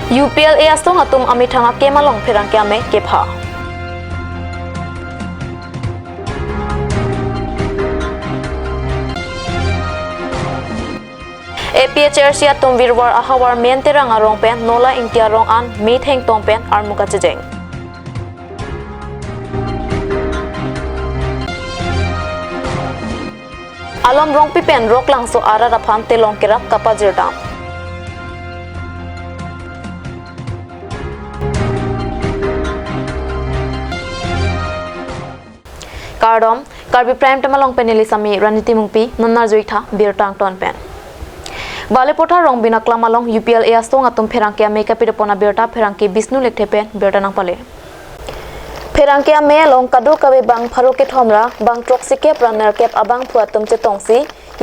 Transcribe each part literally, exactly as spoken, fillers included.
U P L A asong atum amethang akem along pherangke ame kepha. A P H L C atum Virwar ahavar Men Terang arong pen Nola Ingti arong an metheng tong pen armu kachejeng. Alom Rongpi pen Roklangso arat aphan telong kerap kapajirdam. Kardom, Karbi Prime Time along panelist ami Raniti Mungpi, non arjuitha birta angton pen. Balipathar Rongbin Aklam along U P L A asong atum pherangke ame kapidopon abirta pherangke Bishnu Lekthe pen birta nangpale. Pherangke ame along kadokave bang pharo kethom ra bang throksi kep ra nerkep abangphu atum chetongsi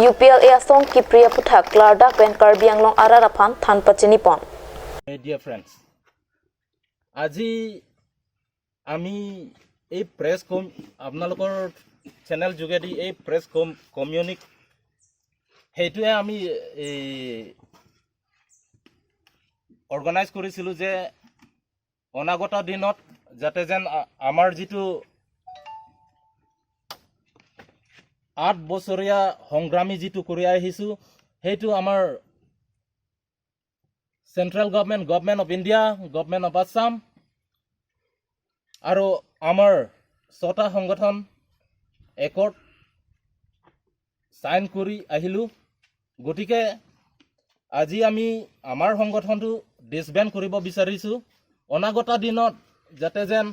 U P L A asong kipri aphuthak klardak pen Karbi Anglong arat aphan than pachinipon. My dear friends, আজি আমি এই প্ৰেছ কম আপোনালোকৰ চেনেল যোগেদি এই প্ৰেছ কম কমিউনিক সেইটোৱে আমি এই অৰ্গেনাইজ কৰিছিলোঁ যে অনাগত দিনত যাতে যেন আ- আমাৰ যিটো আঠ বছৰীয়া সংগ্ৰামী যিটো কৰি আহিছোঁ, সেইটো আমাৰ central government, government of India, government of Assam আৰু আমাৰ ছটা সংগঠন একৰ্ড চাইন কৰি আহিলোঁ। গতিকে আজি আমি আমাৰ সংগঠনটো ডিছবেণ্ড কৰিব বিচাৰিছোঁ। অনাগত দিনত যাতে যেন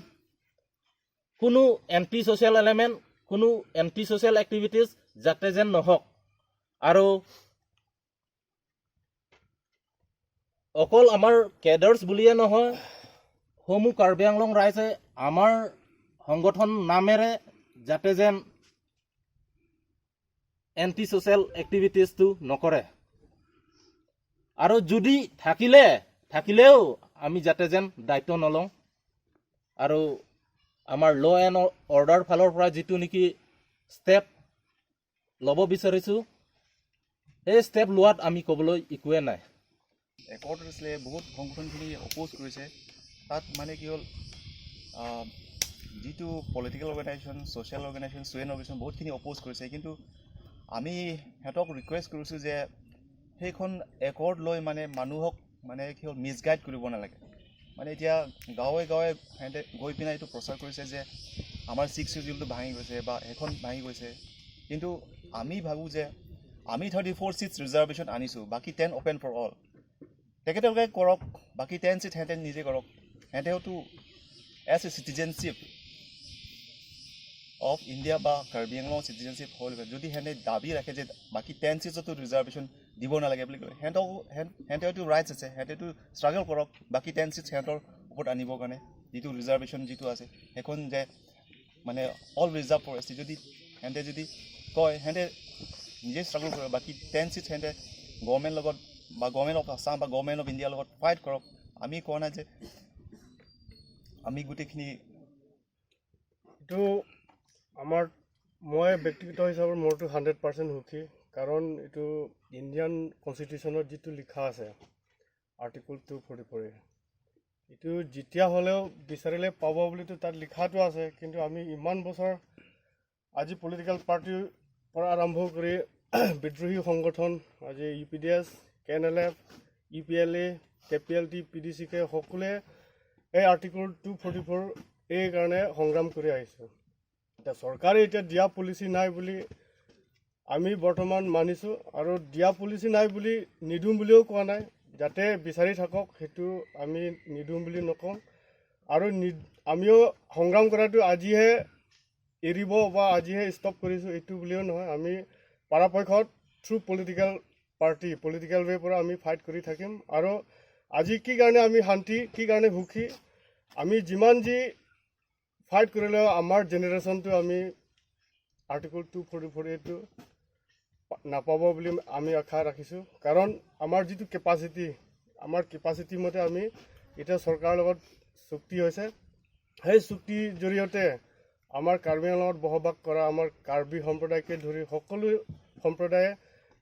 কোনো এণ্টি ছ'চিয়েল এলিমেণ্ট, কোনো এণ্টি ছ'চিয়েল এক্টিভিটিজ যাতে যেন নহওক। আৰু অকল আমাৰ কেডাৰ্ছ বুলিয়ে নহয়, সমূহ কাৰ্বি আংলং ৰাইজে আমাৰ সংগঠন নামেৰে যাতে যেন এণ্টি ছ'চিয়েল এক্টিভিটিজটো নকৰে। আৰু যদি থাকিলে, থাকিলেও আমি যাতে যেন দায়িত্ব নলওঁ। আৰু আমাৰ ল' এণ্ড অৰ্ডাৰ ফালৰ পৰা যিটো নেকি ষ্টেপ ল'ব বিচাৰিছোঁ, সেই ষ্টেপ লোৱাত আমি ক'বলৈ একোৱে নাই। একৰ্ড হৈছিলে, বহুত সংগঠনখিনি অপ'জ কৰিছে। তাত মানে কি হ'ল, আহ, যিটো political organisation, social organisation, student organisation বহুতখিনি অপ'জ কৰিছে, কিন্তু আমি সিহঁতক ৰিকুৱেষ্ট কৰিছোঁ যে সেইখন একৰ্ড লৈ মানে মানুহক মানে কি হ'ল, মিছগাইড কৰিব নালাগে। মানে এতিয়া গাঁৱে গাঁৱে সিহঁতে গৈ পিনে এইটো প্ৰচাৰ কৰিছে যে আমাৰ ছিক্স শ্বিডিউলটো ভাঙি গৈছে বা সেইখন ভাঙি গৈছে, কিন্তু আমি ভাবোঁ যে আমি থাৰ্টি ফ'ৰ ছিটছ ৰিজাৰ্ভেশ্যন আনিছোঁ, বাকী টেন অপেন ফৰ অল। তেখেতলোকে কৰক, বাকী টেন ছিট সিহঁতে নিজে কৰক। সিহঁতেওতো as a citizenship of India বা কাৰ্বি আংলং চিটিজেনশ্বিপ হ'ল, যদি সিহঁতে দাবী ৰাখে যে বাকী টেন ছিটছতো ৰিজাৰ্ভেশ্যন দিব নালাগে বুলি কয়, সিহঁতক সিহঁত- সিহঁতেওতো ৰাইটছ আছে, সিহঁতেতো ষ্ট্ৰাগল কৰক বাকী টেন ছিটছ সিহঁতৰ ওপৰত আনিবৰ কাৰণে, যিটো ৰিজাৰ্ভেশ্যন যিটো আছে সেইখন যে মানে অল ৰিজাৰ্ভ ফৰ এছ টি যদি সিহঁতে যদি কয়, সিহঁতে নিজে ষ্ট্ৰাগল কৰে। বাকী টেন ছিটছ সিহঁতে গভৰ্ণমেণ্ট লগত বা গভৰ্ণমেণ্ট অফ আছাম বা গভৰ্ণমেণ্ট অফ ইণ্ডিয়াৰ লগত ফাইট কৰক। আমি কোৱা নাই যে আমি গোটেইখিনি এইটো আমাৰ, মই ব্যক্তিগত হিচাপত মোৰতো হাণ্ড্ৰেড পাৰ্চেণ্ট সুখী, কাৰণ এইটো ইণ্ডিয়ান কনষ্টিটিউশ্যনত যিটো লিখা আছে আৰ্টিকল টু ফৰ্টি ফ'ৰ, এইটো যেতিয়া হ'লেও বিচাৰিলে পাব বুলিতো তাত লিখাটো আছে, কিন্তু আমি ইমান বছৰ আজি পলিটিকেল পাৰ্টিৰ পৰা আৰম্ভ কৰি বিদ্ৰোহী সংগঠন, আজি U P D S, K N L F, U P L A, K P L T, P D C কে সকলোৱে এই আৰ্টিকল টু ফৰ্টি ফ'ৰ এৰ কাৰণে সংগ্ৰাম কৰি আহিছোঁ। এতিয়া চৰকাৰে এতিয়া দিয়া পলিচি নাই বুলি আমি বৰ্তমান মানিছোঁ, আৰু দিয়া পলিচি নাই বুলি নিদিওঁ বুলিও কোৱা নাই, যাতে বিচাৰি থাকক, সেইটো আমি নিদিওঁ বুলি নকওঁ। আৰু নি- আমিও সংগ্ৰাম কৰাটো আজিহে এৰিব বা আজিহে ষ্টপ কৰিছোঁ, এইটো বুলিও নহয়। আমি পৰাপক্ষত থ্ৰু পলিটিকেল পাৰ্টি, পলিটিকেল ৱে পৰা আমি ফাইট কৰি থাকিম। আৰু আজি কি কাৰণে আমি শান্তি, কি কাৰণে সুখী, আমি যিমান যি ফাইট কৰিলেও আমাৰ জেনেৰেশ্যনটো আমি আৰ্টিকল টু ফৰ্টি ফ'ৰ এটো নাপাব বুলি আমি আশা ৰাখিছোঁ। কাৰণ আমাৰ যিটো কেপাচিটি, আমাৰ কেপাচিটি মতে আমি এতিয়া চৰকাৰৰ লগত চুক্তি হৈছে। সেই চুক্তিৰ জৰিয়তে আমাৰ কাৰ্বি আংলঙত বসবাস কৰা আমাৰ কাৰ্বি সম্প্ৰদায়কে ধৰি সকলো সম্প্ৰদায়ে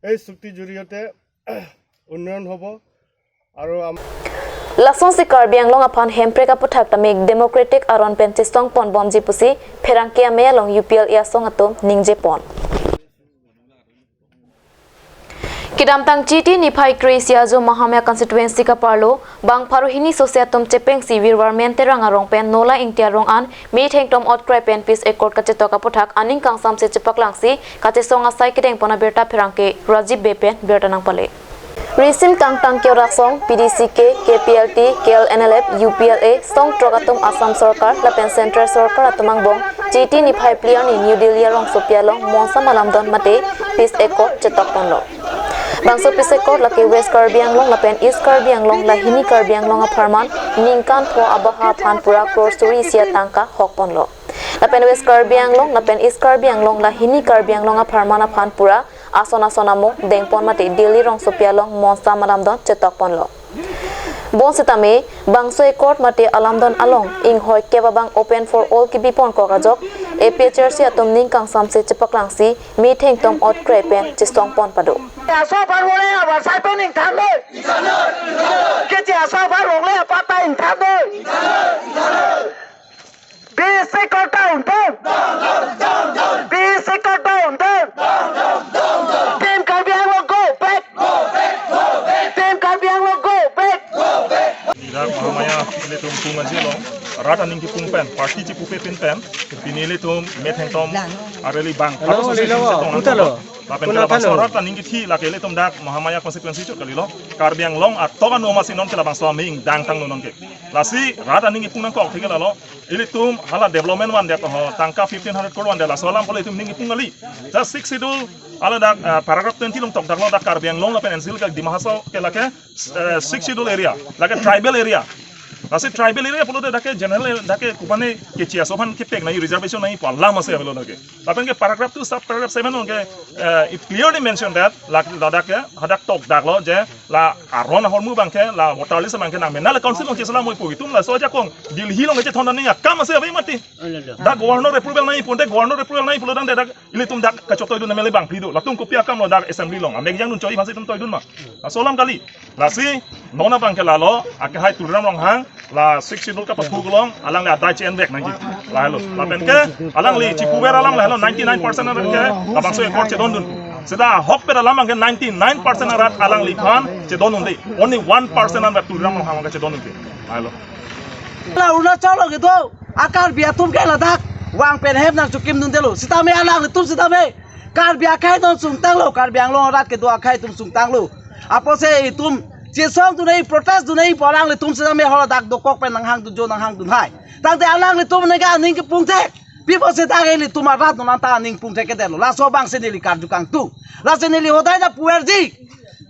এই চুক্তিৰ জৰিয়তে উন্নয়ন হ'ব। আৰু আম- Lasonsi Karbi Anglong aphan Hemprek aputhak tame democratic aron pen chesong pon bomji pusi pherangke amei along U P L A asong atum ningje pon. Kedamtang Chiti niphai kre-isi ajo Mahamaya constituency kaparlo bang pharo hini sose atum chepengsi Virvarmen Terang arong pen Nola Ingti arong an methengtom otkrai pen peace accord kachetok aputhak aning kangsamse chepaklangsi kachesong asai kedeng pon abirta pherangke Rajib Bey pen birta nangpale. Risim kangtang kiorak song, P D C K, K P L T, K L N L F, U P L A, song throk atum Assam Sorkar lapen Central Sorkar atum angbong Chiti niphai phli arni New Delhi arongsopi along monsam alamdon mate peace accord chetok ponlo. Bangso peace accord lake West Karbi Anglong lapen East Karbi Anglong lahini Karbi Anglong apharman ningkan pho abaha aphan pura crore suri isi atangka hok ponlo. Lapen West Karbi Anglong lapen East Karbi Anglong lahini Karbi Anglong apharman aphan pura ason ason amung dengpon mate Delhi rongsopi along monsam alamdon chetok ponlo. Bonsitame bangso accord mate alamdon along inghoi kep abang open for all kebi pon kok ajok A P H L C atum ning kangsamse chepaklangsi methengtom otkrai pen chesong pon pado. Aso parole abar sai pen ingthan doi. Keche aso parole apata ingthan doi. Peace accord down, down. Peace accord down, down. Team Karbi Anglong go back. Team Karbi Anglong go back. Dak Mahamaya ilitum pung aji along, rat aning kipung pen, party chipupe pin pen, pini ilitum methengtom areli bang. Hello, Hello, sisi Lilo, sisi tong puta lo. Lapen Kuna kena bangso Tano. Rat aning kithi lake ilitum dak Mahamaya constituency chot kalilo. Karbi Anglong atok ano masi non ke labangso amei ingdang tanglo non ke. Lasi rat aning kipung nangkok thik lalo. Ilitum hala development vandet ho, tangka fifteen hundred crore vandet, laso alam pule itum ning kipung kali. Dak Sixth Schedule, hala dak, ah, paragraph twenty along tokdaklo dak Karbi Anglong lapen N C Hills ke Dima Hasao ke lake, eh, Sixth Schedule area, lake tribal area. Lasi tribal area pulote dak ke general area, dak ke kopine keche aso aphan kepek nangji, reservation nangji pu alam ase avelo dak ke. Lapen ke paragraph two sub paragraph seven along ke, eh, it clearly mentioned that, lak, ladak ke, hadak tokdaklo je, la aron ahormu abang ke, la voter list abang ke nang menal council along ke selam oi pu itum laso ajakong Delhi along kechethon nangji akam ase ave mati. Dak governor approval nangji pulote, governor approval nangji pulo tangte dak ilitum dak kachetoidun M L A bangphli do. Latum kopi akam lo dak assembly along. Amek jangdun choi masi itum toidun ma. Laso alam kali. Lasi non abang ke lalo, akehai Tuliram Ronghang, la Sixth Schedule kapathurlong, alangli adai che-envek nangji. Lahelo. Lapen ke, alangli chipuver alam lahelo, ninety-nine percent alam ke, labangso accord chedondun. Seta ahokpet alam abang ke ninety-nine percent arat alangliphan chedondunde. Only one percent alam Tuliram Ronghang ke chedondunde. Lahelo. La Arunachal along kedo, a Karbi atum ke ladak vang pen hem nangchekimdundelo. Sitame alanglitum sitame Karbi akhei non sungtanglo, Karbi Anglong arat kedo akhei atum sungtanglo. Apotsi itum chesongdun nangji, protestdun nangji pu alanglitum sitame haladak dokok pen nanghangdunjo, nanghangdunhai. Tangte alanglitum neke aning kipung thek. Pi apotsi dak ilitum arat non anta aning pung thek kedetlo. Laso abangsi neli karju kangtung. Lasi neli hodai ta puverji.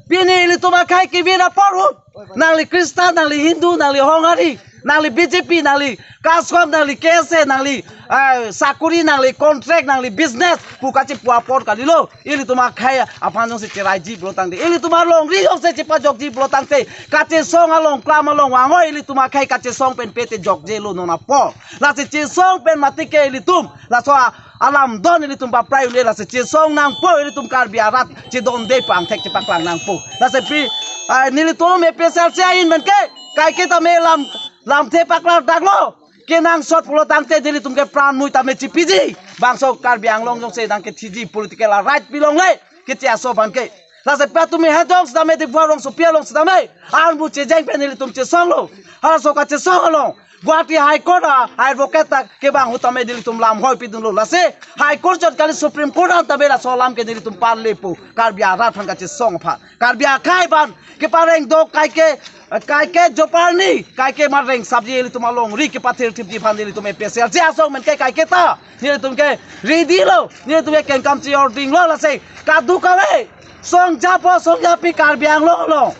Pini ilitum akhei kevir apor ahut, nangli Christian, nangli Hindu, nangli Honghari, nangli B J P, nangli KASCOM, nangli K S A, nangli, ah, sakuri, nangli contract, nangli business pu kachepu apor kalilo. Ilitum akhei aphan jongsi cheraiji pulo tangte, ilitum alongri jongsi chepajokji pulo tangte, kachesong along, klam along vangoi, ilitum akhei kachesong pen pete jokjelo non apor. Lasi chesong pen mati ke ilitum, laso a-, alamdon ilitum paprai un'e, lasi chesong nangpo, ilitum Karbi arat chedonde pu angthek chepaklang nangpo. Lasi pi, ah, nelitum A P H L C ahin pen ke, kaike tame lam, lamthe paklardaklo. Kenangsot pulo tangte nelitum ke pran mui tame chipiji. Bangso Karbi Anglong jongsi nangkethiji political right pilongle, keche aso aphan ke. Lasi pi atum hajong sitame Diphu arongsopi along sitame armu chejeng pen nelitum chesonglo. Halaso kachesong along Guwahati High Court a-advocate ta kevang ahut tame nelitum lam hoipidunlo. Lasi High Court chot kali, Supreme Court an tame laso alam ke nelitum parlepo, Karbi arat aphan kachesong aphan, Karbi akhei aphan kepareng dok kaike, kaike joparni, kaike mareng sabji ilitum alongri kepathirthipji aphan ilitum A P H L C asong pen ke kaike ta nelitum ke ready lo, nelitum ke kengkam cheordinglo. Lasi kadokave songjapo songjapi Karbi Anglong along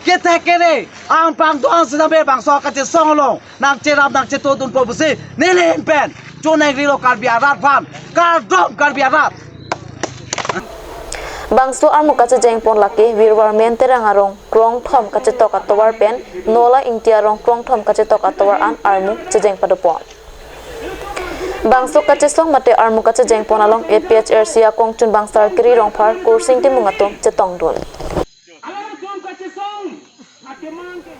kethek kere ampang do-an sitame bangso kachesong along nangcherap nangchetodunpo pusi neli ahin pen choningrilo Karbi arat aphan. Kardom Karbi arat. Bangso armu kachejeng pon lake Virvarmen Terang arong krongthom kachetok atovar pen Nola Ingti arong krongthom kachetok atovar an armu chejeng padopon. Bangso kachesong mate armu kachejeng pon along A P H L C akongchunbang Sarkiri Rongphar, Kursing Timung atum chetongdun. Alangtum kachesong akemang ke.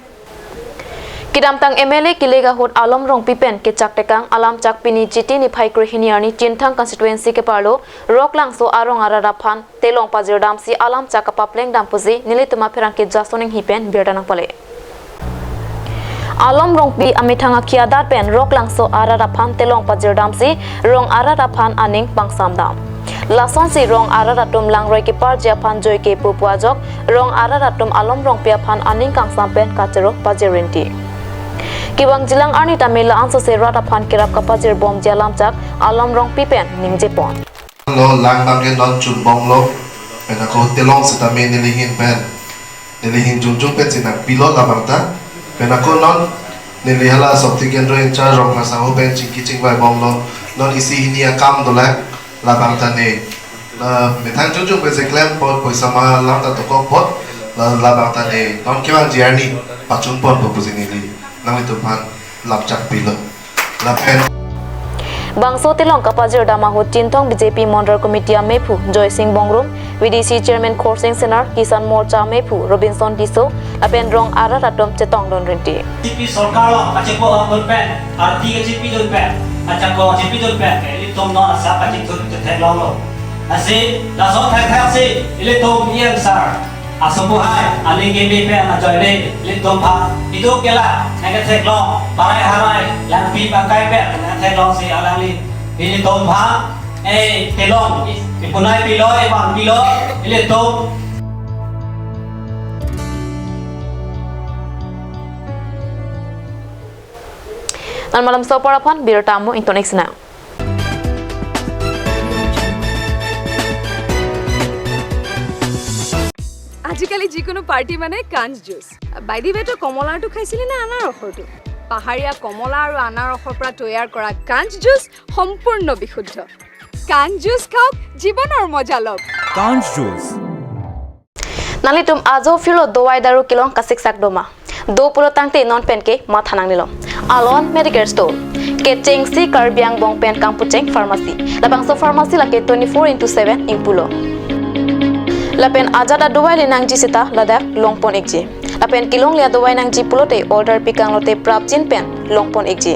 Kedamtang M L A kileg ahut Alom Rongpi pen kechak tekang alamchak pini Chiti niphai krehini arni Chinthong constituency keparlo Roklangso arong arat aphan telong pajirdamsi alamchak kapaplengdam pusi nelitum apherangke Jason Enghi pen birta nangpale. Alom Rongpi amethang akhei adat pen Roklangso arat aphan telong pajirdamsi rong arat aphan aning pangsamdam. Lasonsi rong arat atum langroi keparji aphan joike pupu ajok rong arat atum Alom Rongpi aphan aning kangsam pen kachero pajir rinti. Kevangjilang arni tame la-ansose rat aphan kerap kapajirbomji alamchak Alom Rongpi pen ningjepon. Lo lang abangke non chunbomlo, pen ako telong sitame nelihin pen, nelihin jongjong pensi nangpilo labang ta, pen ako non neli hala Shakti Kendra in-charge Rongphar sahu pen chingki chingvaibomlo, non isi hini akam dolang labang ta ne, la methang jongjong pensi klempon, poisa ma lam ta tokokpon, la labang ta ne, non kevangji arni pachunponpo pusi neli nanglitum aphan lamchak pilo. Lapen bangso telong kapajirdam ahut Chinthong B J P Mondol Committee amephu Joysing Bongrung, V D C Chairman Khorsing Senar, Kisan Morcha amephu Robinson Tisso, lapen rong arat atum chetongdun rinti. B J P sorkar lo kachepo ahut pen, arti kachepi dun pen, achako chepi dun pen, ilitum non asap kachithun chetheklonglo. Lasi, laso thektheksi, ilitum E M sir asopo hai, aling keme pen ajoine, ilitum aphan, itum kela nangketheklong, parai harai, langpi bangkai pen nangketheklongsi alangli, ilitum aphan, eh, telong, ipunai pilo, ivang pilo, ilitum. Non malomso apor aphan birta mo ington-ik sinang. আজিকালি যিকোনো পাৰ্টি মানে কাঞ্চ juice. By the ৱে, তই কমলাৰটো খাইছিলি নে আনাৰসৰটো? পাহাৰীয়া কমলা আৰু আনাৰসৰ পৰা তৈয়াৰ কৰা কাঞ্চ জুচ সম্পূৰ্ণ বিশুদ্ধ। কাঞ্চ জুচ খাওক, জীৱনৰ মজা লওক। কাঞ্চ juice. Nanglitum ajo phirlo dovai daru kelong kasiksak doma. Do pulo tangte non penke matha nangnelo. Alon Medicare Store. Kechengsi Karbi angbong pen kangpucheng pharmacy. Labangso pharmacy lake twenty-four into seven ingpulo. Lapen ajat adovai le nangji seta ladak longpon-ikji. Lapen kelongle adovai nangji pulote order pikanglote prapjin pen longpon-ikji.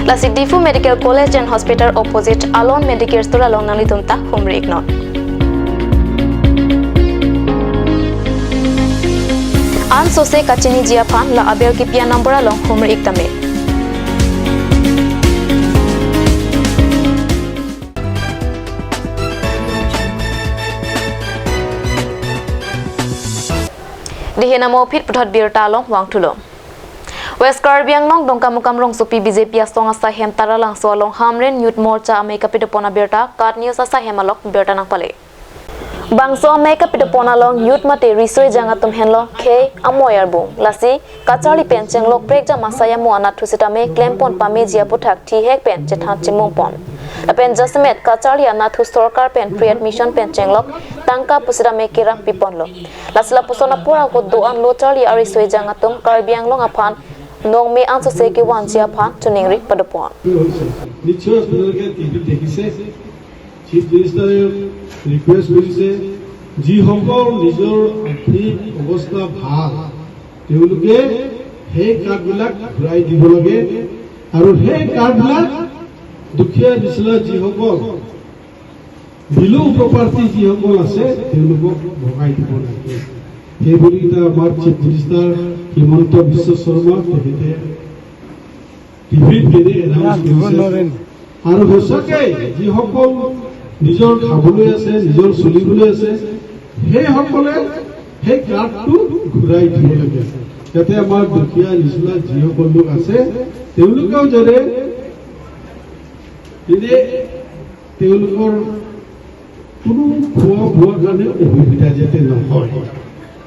Lasi Diphu Medical College and Hospital opposite Alon Medicare Store along nanglitum ta humri-iknon. Ansose kachiniji aphan la aber kipi anumber along humri-ik tame. Dihena mo phit puthot birta along vangthulo. West Karbi Anglong Dongkamukam rongsopi B J P asong asahem Taralangso along Hamren Youth Morcha amei kapitopon abirta KAT News asahem along birta nangpale. Bangso amei kapitopon along youth mate riso ejang atum henlo khei amoi arbung. Lasi kacharli pen chenglok prekjam asai amo anatthu sitame klempon pameji aputhak thihek pen chethan chimungpon. Lapen jasemet kacharli anatthu sorkar pen free admission pen chenglok tangka pusitame kerap piponlo. Lasi lapuson apor ahut do-an lo charli ariso ejang atum Karbi Anglong aphan nongme ansose kevanji aphan choningri padopon. নিশ্চয় আপোনালোকে টিভিত দেখিছে, চিফ মিনিষ্টাৰে ৰিকুৱেষ্ট কৰিছে, যিসকল নিজৰ আৰ্থিক অৱস্থা ভাল, তেওঁলোকে সেই কাৰ্ডবিলাক ঘূৰাই দিব লাগে। আৰু সেই কাৰ্ডবিলাক দুখীয়া নিচলা যিসকল বিল' প্ৰপাৰ্টি যিসকল আছে, তেওঁলোকক ভগাই দিব লাগে। সেইবুলি এতিয়া আমাৰ চিফ মিনিষ্টাৰ হিমন্ত বিশ্ব শৰ্মা তেখেতে টিভিত তেনে এনাউন্স কৰিছে। আৰু সঁচাকৈ যিসকল নিজৰ খাবলৈ আছে, নিজৰ চলিবলৈ আছে, সেইসকলে সেই কাৰ্ডটো ঘূৰাই দিব লাগে, যাতে আমাৰ দুখীয়া নিচলা যিসকল লোক আছে, তেওঁলোকেও যাতে তেনে তেওঁলোকৰ কোনো খোৱা বোৱাৰ কাৰণে অসুবিধা যাতে নহয়,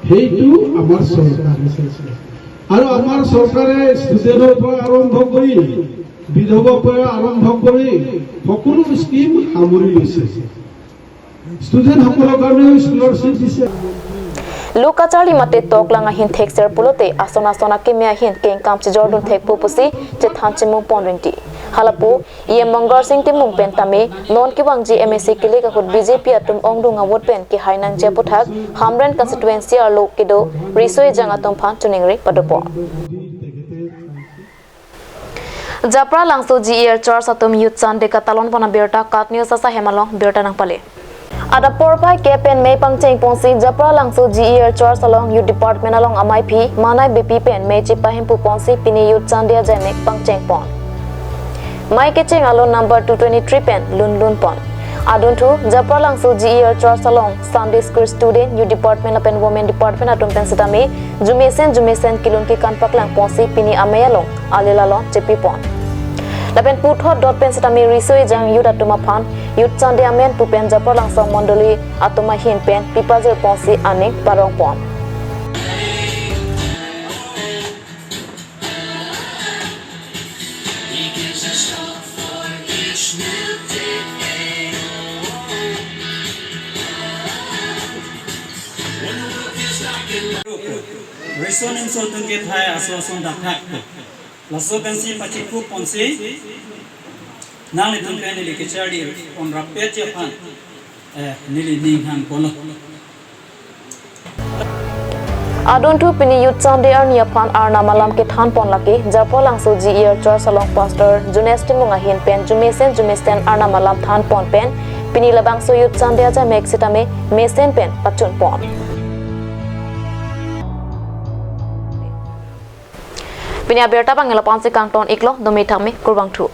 সেইটো আমাৰ চৰকাৰে চাইছে। আৰু আমাৰ চৰকাৰে ষ্টুডেণ্টৰ পৰা আৰম্ভ কৰি বিধৱাৰ পৰা আৰম্ভ কৰি সকলো স্কিম সামৰি লৈছে। ষ্টুডেণ্টসকলৰ কাৰণেও স্কলাৰশ্বিপ দিছে। Lo kacharli mate toklang ahin thekser pulote ason ason akeme ahin kengkam chejordun thekpo pusi chethan chimungpon rinti. Halapu E M Mangarsing Timung pen tame non kevangji M A C kelek ahut B J P atum ongdung avote pen kehai nangji aputhak Hamren constituency arlo kedo riso ejang atum aphan choningri padopon. Japralangso G E R Church atum Youth Sunday katalon pon abirta KAT News asai hem along birta nangpale. Adap porphai kep pen mei pangcheng ponsi Japralangso G E R Church along Youth Department along amaiphi Manai Beypi pen mei chepahempu ponsi pini Youth Sunday ajaimek pangcheng pon. Mei kecheng alon number two twenty-three pen lunlun pon. Adunthu Japralangso G E R Church along Sunday School student, Youth Department lapen Women Department atum pen sitame jumesen jumesen kelun kekan paklang ponsi pini amei along alil along chepi pon. Lapen puthot dot pen sitame riso ejang youth atum aphan Youth Sunday amen pu pen Japralangso mondoli atum ahin pen pipajir ponsi aning parong pon. Riso nimso atum kethai aso ason dakthak. Laso pensi pachikhu ponsi nanglitum pen neli kecharli pon rapet aphan, eh, neli ning hang ponlo. Adunthu pini Youth Sunday arni aphan Arnam alam kethan pon lake Japralangso G E R Church along Pastor Jones Timung ahin pen jumesen jumesen Arnam alam than pon pen pini labangso Youth Sunday ajaimek sitame mesen pen pachun pon. Pini abirta abang la-an si kangton iklo, dome thakme, kurvangthu.